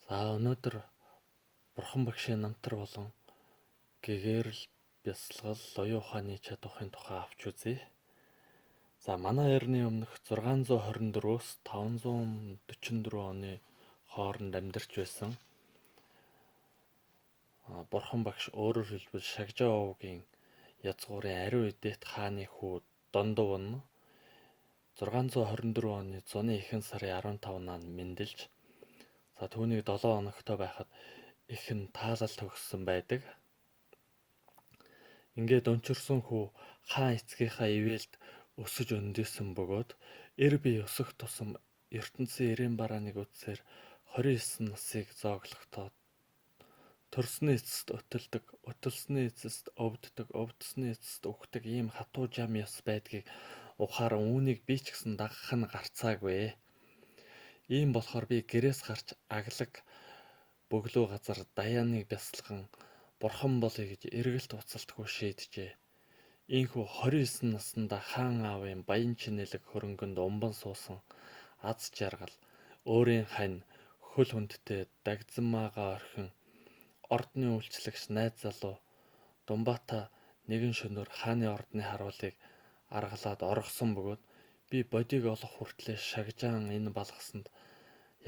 За өнөөдөр Бурхан багшийн намтар болон гэгээрэл бясалгал оюун ухааны чадварын тухай авч үзье. За манай эртний өмнөх 624-өөс 544 оны хооронд амьдарч байсан Бурхан багш, өөрөөр хэлбэл Шагжаа овгийн язгуурын ариун эдэт хааны хүү Дондов нь 624 оны зуны ихэнх сарын 15-наа мэндэлж, за түүнийг 7 хоногтой байхад их нь таалал төгссөн байдаг. Ингээд өнчөрсөн хүү хаан эцгийнхаа ивээлд өсөж өндөсөн бөгөөд эр бие өсөх тусам ертөнцийн эрээн барааныг үзсээр 29 насыг зооглохдоо төрсний эцэст өтөлдөг, өтөлсний эцэст өвддөг, өвдсөний эцэст үхдэг ийм хатуу жам ёс байдгийг ухааран үүнийг би ч гэсэн дагах нь гарцаагүй. Ийм болохоор би гэрээс гарч аглаг бөглүү газар Даяаныг бясалган бурхан болъё гэж эргэлт буцалтгүй шийджээ. Ийнхүү 29 наснда хаан аавын баян чинэлэг хөрөнгөнд умбан суусан аз жаргал өөрийн хань хөл хүндтэй дагзамаага орхин ордны үйлчлэгч найз залуу Думбата нэгэн шөнөөр хааны ордны харуулыг аргалаад оргосон бөгөөд би бодийг олох хүртлээр Шагжаан энэ балгасанд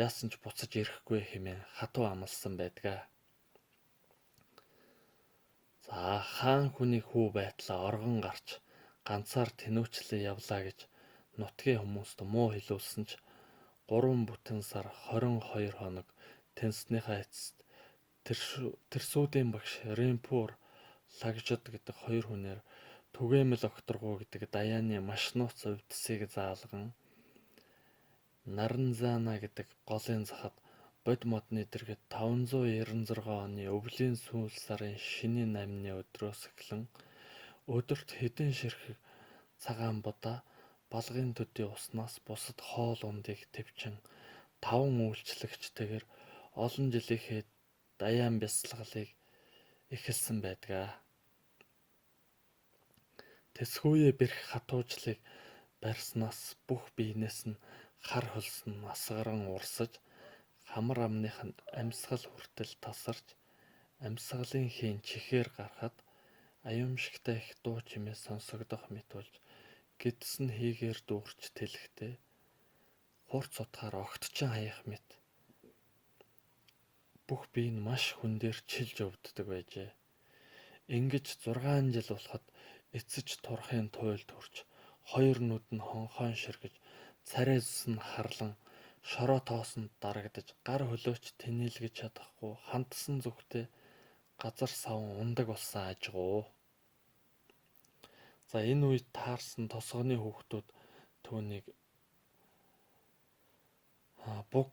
яасан ч буцаж ирэхгүй хэмээн хатуу амласан байдаг. За хаан хүний хүү байтлаа оргон гарч ганцаар тэнүүчлэн явлаа гэж нутгийн хүмүүст муу хэлүүлсэн ч 3 бүтэн сар 22 хоног тэнснийхаа эцэст Тэрсүүдийн багш Римпур Лагжид гэдэг хоёр хүнээр түгээмэл огторгуу гэдэг Даяаны маш нууц увдсыг заалган Наранзана гэдэг голын захад бод модны дэргэд 596 оны өвлийн сүүл сарын шинийн 8-ны өдрөөс эхлэн өдөрт хэдэн ширхэг цагаан будаа балгын төдий уснаас бусад хоол ундыг тэвчин таван үйлчлэгчтэйгээр олон жилийнхээ даяан бясалгалыг эхэлсэн байдаг. Тэсгүүе бэрх хатуужлыг барьснаас бүх биенээс нь хар хөлс нь асгаран урсаж, хамар амных нь амьсгал хүртэл тасарч, амьсгалын хийн чихээр гарахад аюумшигтай их дуу чимээ сонсогдох мэт болж гэдэс нь хийгээр дүүрч тэлэхдээ хурц утгаар огтчин хаях мэт бүх бие нь маш хүндээр чилж өвддөг байжээ. Ингэж 6 жил болоход эцэж турхын туйлд хүрч хоёр нүд нь хонхоон ширгэж, царай зүс нь харлан шороо тоосонд дарагдаж, гар хөлөөч тэнийлгэж чадахгүй хандсан зүгтээ газар саван унадаг болсон ажгуу. За энэ үед таарсан тосгоны хүүхдүүд түүнийг буг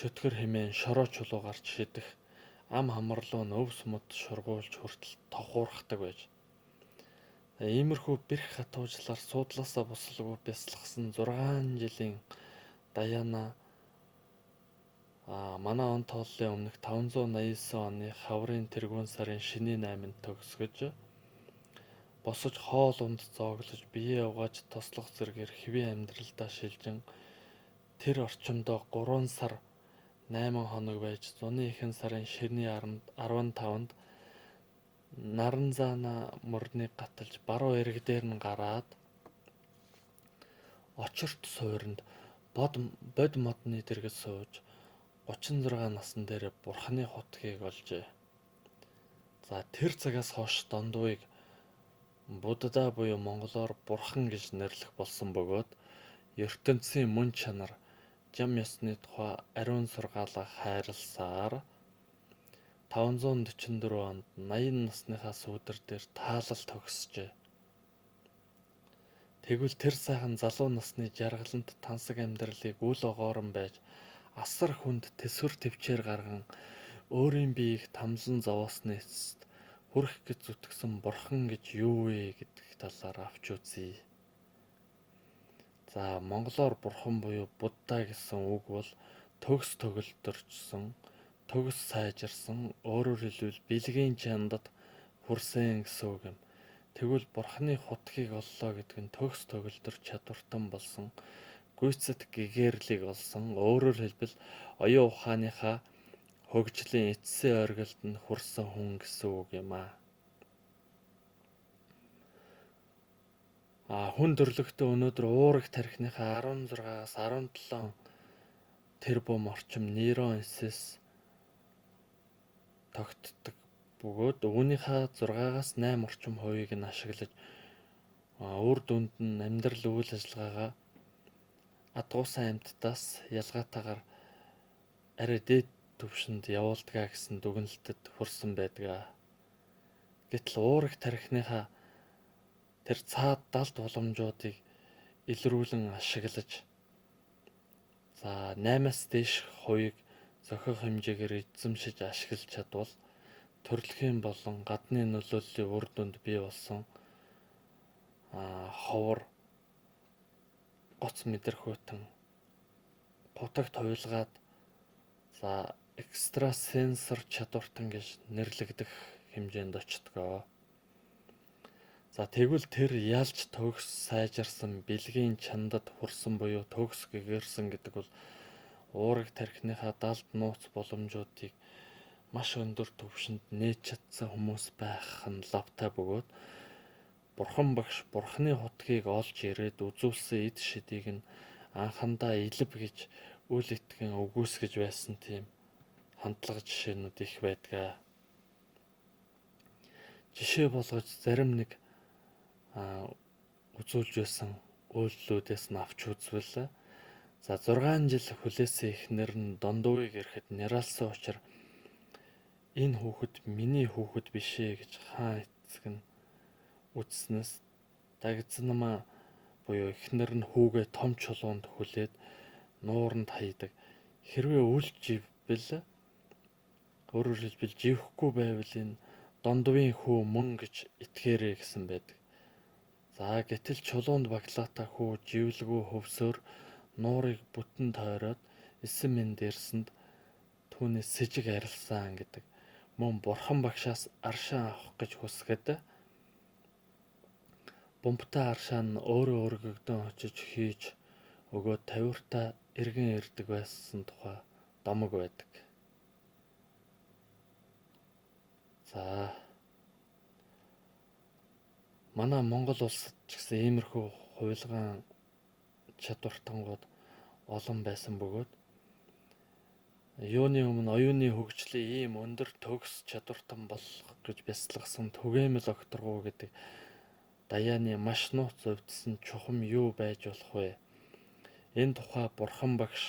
чөтгөр хэмээн шороо чулуу гарч шидэх, ам хамарлуу нь өв сумад шургуулж хүртэл тохуурхдаг байж. Иймэрхүү бэрх хатуужлаар суудлаасаа босолгүй бясалгасан 6 жилийн Даяна манай он тооллын өмнөх 589 оны хаврын тэргүүн сарын шинийн 8-нд төгсгөж босож хоол унд зооглож биеэ угааж тослох зэргээр хэвийн амьдралдаа шилжин тэр орчимдоо 3 сар 8 хоног байж зуны ихэнх сарын ширний 15-нд Наранзана мөрнийг гаталж баруун эрэг дээр нь гараад очорт суйранд бод модны дэргэд сууж 36 насан дээр бурханы хутгийг олжээ. За тэр цагаас хойш Дондуйг Будда буюу монголоор бурхан гэж нэрлэх болсон бөгөөд ертөнцийн мөн чанар, жам ёсны тухай ариун сургаалаа хайрласаар 544 онд 80 насныхаа сүүдэр дээр таалал төгсжээ. Тэгвэл тэр сайхан залуу насны жаргалант тансаг амьдралыг үл огоорон байж асар хүнд тэсвэр тэвчээр гарган өөрийн биеийг тамлан зовоосны эцэст хүрэх гэж зүтгэсэн бурхан гэж юу вэ гэдэг талаар авч үзье. За монголоор бурхан буюу Будда гэсэн үг бол төгс төгөлдөрчсөн, төгс сайжирсан, өөрөөр хэлбэл бэлгийн чандад хүрсэн гэсэн үг юм. Тэгвэл бурханы хутгийг оллоо гэдэг нь төгс төгөлдөр чадвартан болсон гүйцэд гэгэрлийг олсон. Өөрөөр хэлбэл оюун ухааныхаа хөгжлийн эцсийн оргилд нь хүрсэн хүн гэсэн үг юм аа. Хүн төрлөختөө өнөөдөр уураг тархиныхаа 16-аас 17 тэрбум орчим нейрон эсэс тогтдог бөгөөд үүнийхээ 6-аас 8 орчим хувийг нь ашиглаж үр дүнд нь амьдрал үйл ажиллагаагаа адгуусан амьтдаас ялгаатайгаар арай дээд түвшинд явуулдаг гэсэн дүгнэлтэд хүрсэн байдаг. Гэтэл уураг тархиныхаа тэр цаад далд боломжуудыг илрүүлэн ашиглаж за 8-аас дээш хувийг зохих хэмжээгээр эзэмшиж ашиглаж чадвал төрөлхийн болон гадны нөлөөллийн үр дүнд бий болсон ховор гоц мэдрэхүйтэн гутагт хувилгаад за экстрасенсор чадвартан гэж нэрлэгдэх хэмжээнд очдгоо. За тэгвэл тэр ялж төгс сайжирсан бэлгийн чандад хүрсэн буюу төгс гэгэрсэн гэдэг бол уураг тархиныхаа далд нууц боломжуудыг маш өндөр түвшинд нээж чадсан хүмүүс байх нь лавтай бөгөөд Бурхан багш Бурханы хутгийг олж ирээд үзүүлсэн эд шидийг нь анхандаа илэв гэж үл итгэн үгүйсгэж байсан тийм хандлага жишээнүүд их байдаг. Жишээ болгож зарим нэг үзүүлж байсан үйлдэлүүдээс нь авч үзвэл за 6 жил хүлээсэн эхнэр нь Дондууыг ирэхэд няралсан учраас энэ хүүхэд миний хүүхэд биш ээ гэж хаан эцэг нь үзснээс дагзнамаа буюу эхнэр нь хүүгээ том чулуунд хүлээд нууранд хаядаг. Хэрвээ үл живбэл өөрөөр хэлбэл живэхгүй байвал энэ Дондовын хүү мөн гэж итгээрэй гэсэн байдаг. За гэтэл чулуунд баглаатай хүү живлгүй хөвсөөр нуурыг бүтэн тойроод эсэн мэнд ирсэнд түүнээс сэжиг арилсан гэдэг. Мөн бурхан багшаас аршаан авах гэж хүсгэд бумбтай аршаан нь өөрөө өргөгдөн очиж хийж өгөөд тавиуртаа эргэн ирдэг байсан тухай домог байдаг. За манай Монгол улсад ч гэсэн иймэрхүү хувилгаан чадвартангууд олон байсан бөгөөд юуны өмнө оюуны хөгжлийн ийм өндөр төгс чадвартан болох гэж бясалгасан түгээмэл огторгуу гэдэг даяаны маш нууц увдсан чухам юу байж болох вэ? Энэ тухай Бурхан багш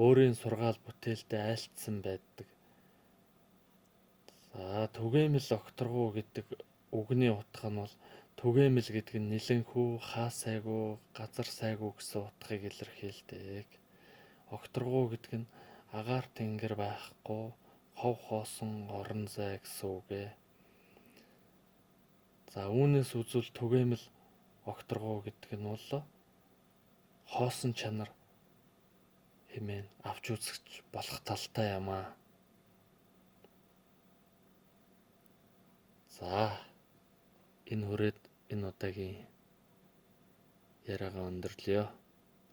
өөрийн сургаал бүтээлдээ айлтсан байдаг. За түгээмэл огторгуу гэдэг үгний утга нь бол түгээмэл гэдэг нь нэлэнхүү, хаа сайгүй, газар сайгүй гэсэн утгыг илэрхийлдэг. Огторгуу гэдэг нь агаар тэнгэр байхгүй, хов хоосон орон зай гэсэн үг ээ. За үүнээс үзвэл түгээмэл огторгуу гэдэг нь бол хоосон чанар хэмээн авч үзэж болох талтай юм аа. За энэ хүрээд энэ удаагийн яриагаа өндөрлөё.